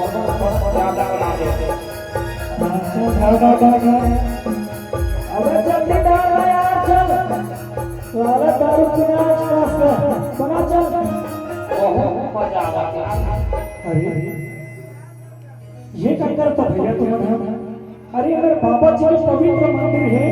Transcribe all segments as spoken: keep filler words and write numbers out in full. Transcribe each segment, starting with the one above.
ज्यादा बना दे। अच्छा, ज्यादा, ज्यादा। अबे जल्दी डाल ना यार, चल। साला दारू पीना आज खास कर। बना चल। बहुत मजा आ रहा है। अरे, ये का करता भैया तुमन ह? अरे, अगर बाबा जी के पवित्र मंदिर हे,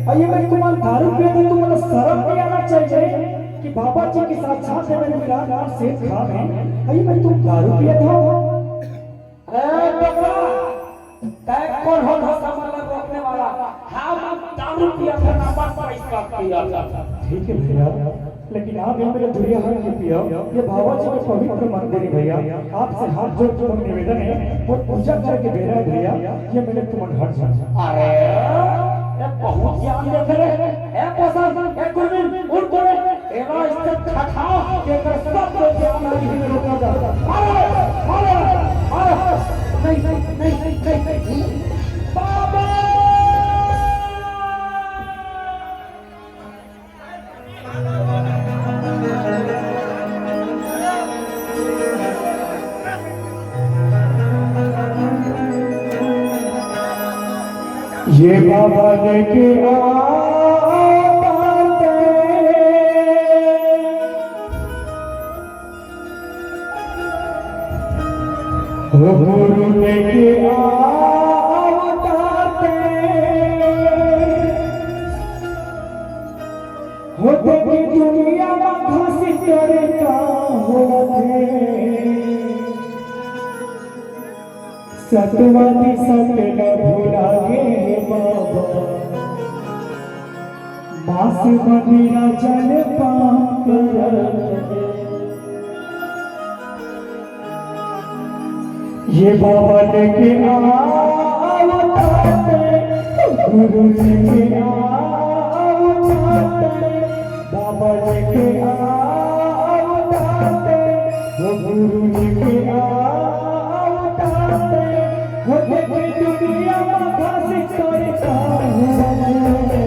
अरे भाई, तुमन दारू पियत हे, तुमन शर्म नहीं आना चाहिए कि बाबा जी के साक्षात अगर विराट सेठ खान हे, अरे भाई, तुम दारू पियत हो? ए, बबा, तै कौन हो भाषा मतलब रोकने वाला? हम दारू पियत हन, अपन पैसा पियत हन। ठीक है भैया, लेकिन आप ये मेरे दुरिया हट के पियो, ये बाबा जी के पवित्र मंदिर है भैया, आपसे हाथ जोड़ के निवेदन है, वो पूजा करके बेरा है भैया, ये मेरे तुम हट जाओ। अरे, ये बहुत ज्ञान देखे रे। ए पसंद, ए गुरमीन, उठ को रे। एला इससे ठठा के कर सब को ज्ञान आ रही है लोगों का। मारो, मारो, मारो। नहीं, नहीं, नहीं, नहीं, नहीं, नहीं। बाबा! ये बाबा लेके आ, ओ गुरु लेके आ, अवतार ते। हो देखी दुनिया में घसीट करे का होवत हे। सतवा दिशा के न भुला गे हे बाबा, मास मंदिरा जल पान करत हे। ये बाबा लेके आ, अवतार ते, गुरु लेके आ, अवतार ते, बाबा लेके आ, अवतार ते, वो गुरु लेके आ, अवतार ते, वो देखे दुनिया में घसीट करे का होवत हे।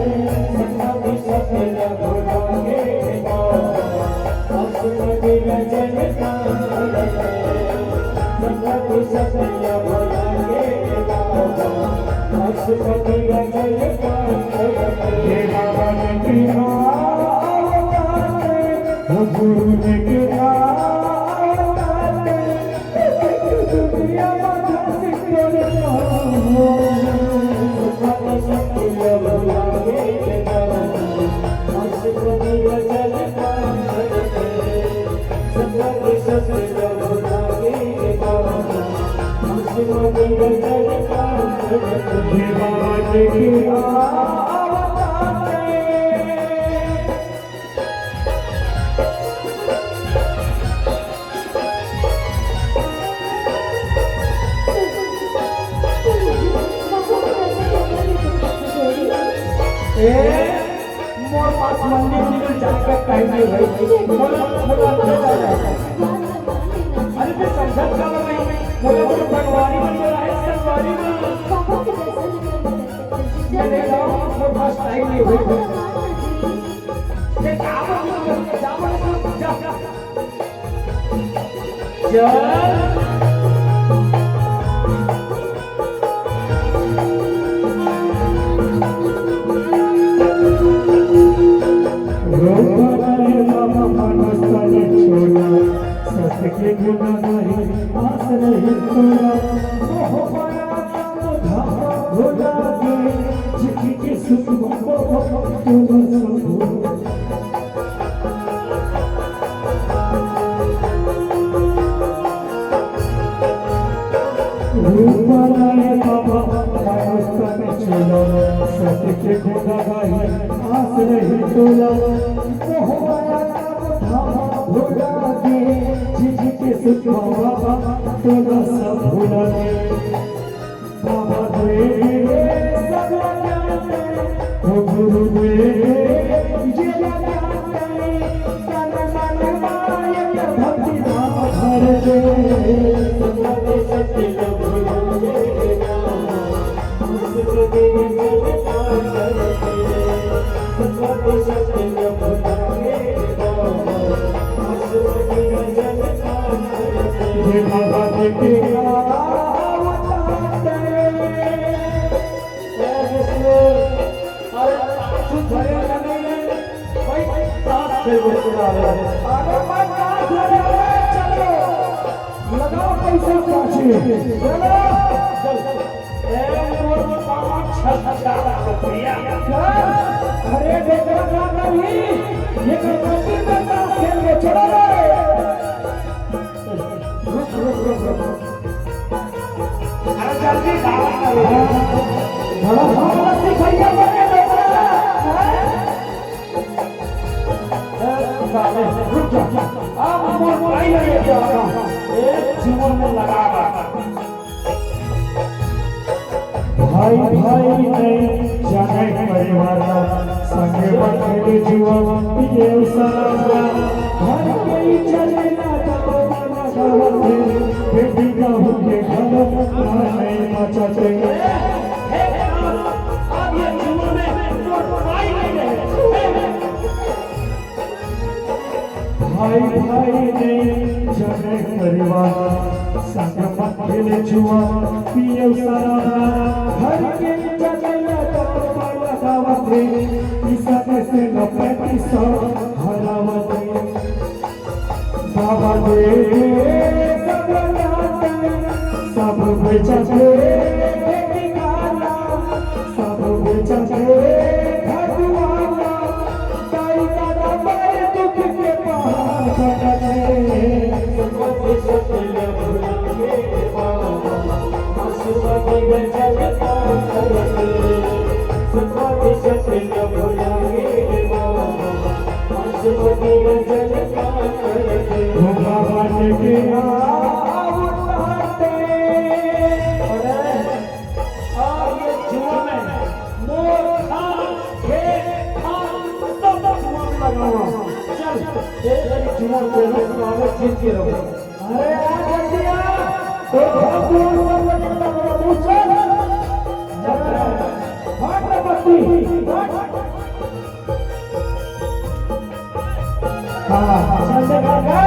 ए, मोर पास मंदिर उंदिर जाए का टाइम नहीं भाई। मोला, मोला अंदर जाना है। अरे, मैं समझत काबर नहीं। मोला तो बनवारी बन रहा है, संगवारी में। मैं नहीं जाऊँ, मोर पास टाइम नहीं भाई। ये क्या बोल रहा है? क्या बोल रहा है? जा, जा। चल। रोपा रे बाबा मानस तने छोड़ा, सत के गुण नहीं आस नहीं तोड़ा। मोह माया धाम भुला के, जिंदगी के सुख भोग, तुम सब भूल। रूपा रे बाबा, मानस तने चलो, सत के गुण गाही, आस रही तोला। मोह माया धाम भुला के, जिंदगी के सुख बाबा, तोला सब भुला के। बाबा दे दे सब ज्ञान, ओ गुरु दे दे ज्ञान, तन मन माया भक्ति भाव भर दे। ये बाबा जी की अरे मैं कहाँ जा रहे हो? चलो, लगाओ पैसा पाछे। चलो, चल, चल। ए, मोर पाँच हजार रुपया। क्या? अरे बेटा, ना कभी। ये तो मंदिर में पास खेल में चला जाए। रुक, रुक, रुक, रुक। अरे जल्दी बात करो। बड़ा भगवती भैया बने बेटा। ए, साले, रुक जा। अब मोर भाई लगे क्या? ए, जीवन में लगा रहा। भाई भाई नहीं जाने परिवार ला, संगे बखेड़े जुआ पिए सराबा। घर कोई चले ना जाओ ना जाओ, बेटी का होके घर नहीं बचाते। अब ये जुआ में मोर भाई नहीं रहे। भाई भाई नहीं जगे परिवार, संग मत खेले जुआ, पिए सराबा। घर के इज्जत लगावत रे, पैसा कैसे न पैंतीस सौ हरावत रे। बाबा दे दे सब नाता, सब बेचा दे ठिकाना, सब बेचा दे घर दुआरा। ताई दादा बड़े दुख के पहाड़ बना दे। हो बाबा लेके आओ ताते। अरे, अब ये जुआ में मोर खान, खेत खान, सब जुआ में लगावा। चल, एक बारी जुआ खेलो, तो आगे जीत के रहो। अरे, आ जल्दी आ। तो भगवान सब बने तब वो चल। चल, भाग रे बस्ती, भाग। हाँ, चल, चल, चल, चल।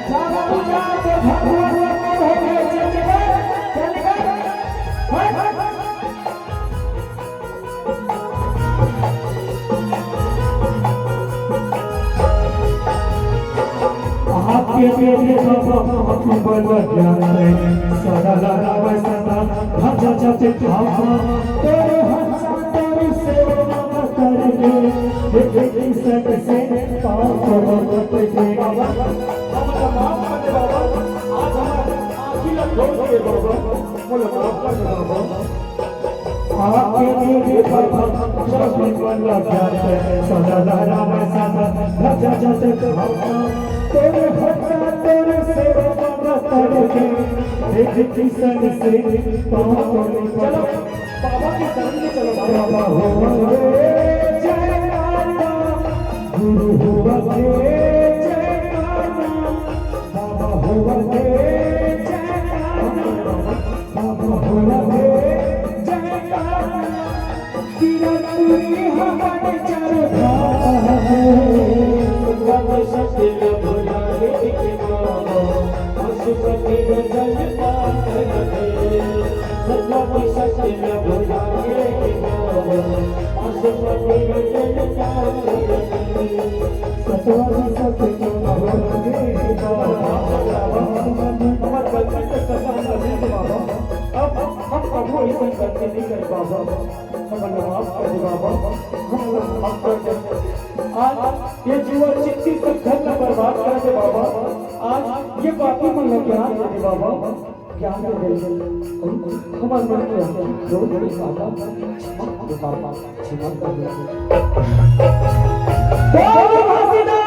जा बाबू जा, तो भगवान सब बने, चल, चल, चल। हट, हट, हट। आपके तेरे बाबा, आपकी बल ज्ञान है, सदा लगा वै सदा, भजा जाते खावा। तेरे हंसा तेरी सेवा करके, एक एक संग से पाँव पड़ो के। बाबा, हमला माफ कर दे बाबा, आज हमार आँखी ला खोल दे बाबा, हमला माफ कर दे बाबा। आपके तेरे बाबा, जब भी बन लग जाते, सदा लहरा में सदा, भजा जाते खावा। तेरे भक्ता, तेरे सेवा करके, एक किसन से पाँव पड़े। चलो, बाबा के शरण में चलो। बाबा हो रे जय माता, गुरु हो रे जय माता, बाबा हो रे जय माता। बाबा भोला रे जयकारा, तेरा तू ही हमारे चारों धाम है। सतवा के सत्य भोला रे के बाबा, पशुपति गजल पाकर है। सतवा के सत्य भोला रे के बाबा, पशुपति गजल पाकर है। सतवा के सत्य भोला रे के बाबा, पशुपति हमर गलती के सजा हमला दे दे बाबा। अब हम कभू अइसन गलती नइ करे बाबा, हमला माफ कर दे बाबा, हमला माफ कर दे। आज ये जुआ चिट्ठी सब धन ला बर्बाद कर दे बाबा। आज ये पापी मन ला ज्ञान दे दे बाबा, ज्ञान दे दे। हमर मन के आँखी खोल दे बाबा, क्षमा कर दे बाबा। बोलो घासीदास